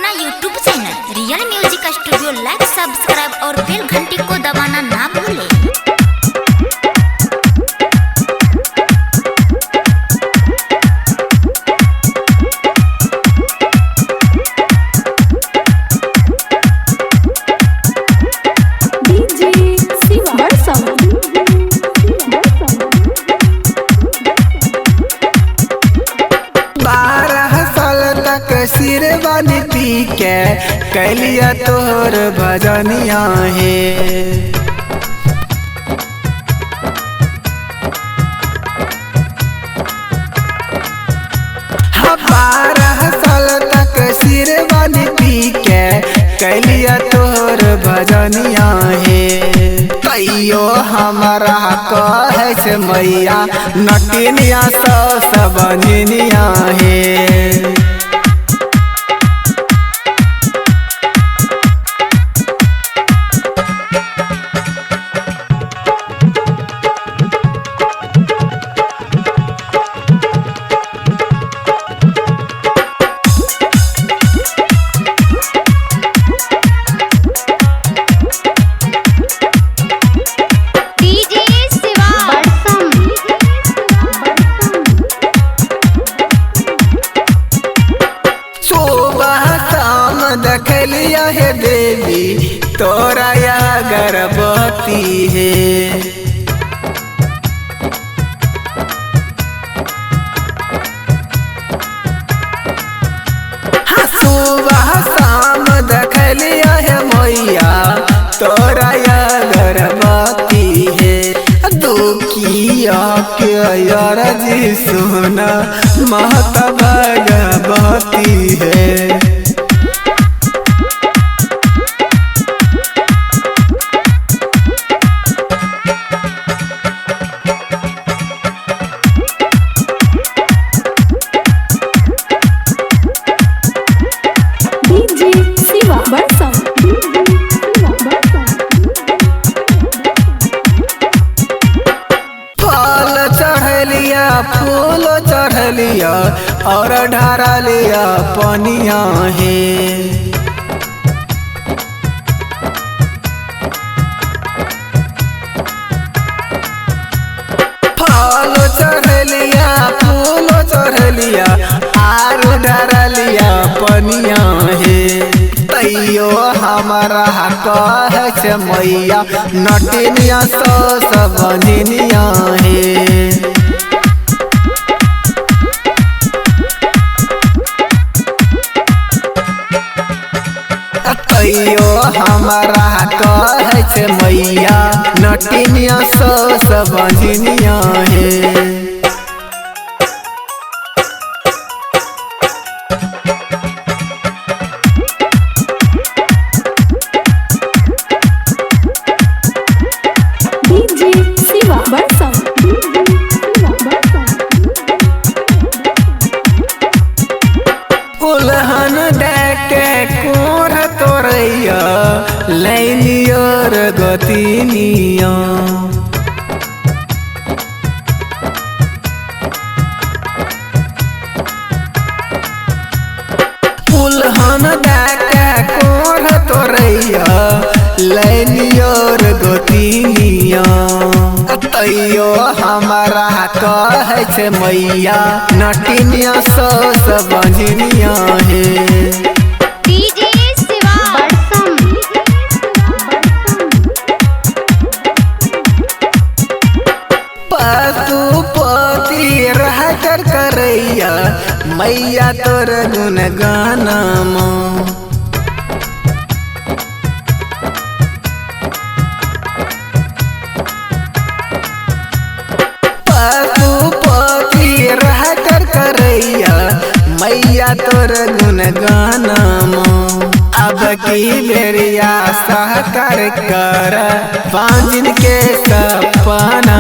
अपना YouTube channel real music studio like, subscribe और बेल घंटी को दबाना ना भूलें। DJ Shiva Barsam. 12 साल तक सिरवानी पी के कैलिया तोहर भजनिया हे। हाँ, 12 साल तक सिरवानी पी के कैलिया तोहर भजनिया हे। तैयो हमारा कहे से मैया नटिनिया सबनिया हे। डीजे शिवा बरसम। सुबह शाम देखलिया हे देवी तोरा या गर्भवती हे। हाँ, सुबह शाम देखलिया हे मैया तोरा या गर्भवती हे। दुखिया के अरजी सुना माता भगवती है। DJ Shiva Barsam. फल चढ़लिया फूल चढ़लिया और ढारलिया पनिया हे। फल चढ़लिया फूल चढ़लिया आर ढारलिया पनिया हे। तैयो हमारा कहे से मैया नटिनिया सबनिया हे। तैयो हमारा कहे से मैया नटिनिया सबनिया हे। DJ Shiva Barsam. उल्हन दे कोर तोरैया लैनियर गतिनिया। उल्हन दे कोर तोरैया लैनियर गतिनिया। तैयो हमारा कहे से मैया नटिनिया सबनिया हे। डीजे शिवा बरसम। पशुपति रह कर करैया मैया तोर गुण गाना। पशुपति रह कर करैया मैया तोर गुण गाना। अब की बेरिया सहकर कर पांजिन के सपना।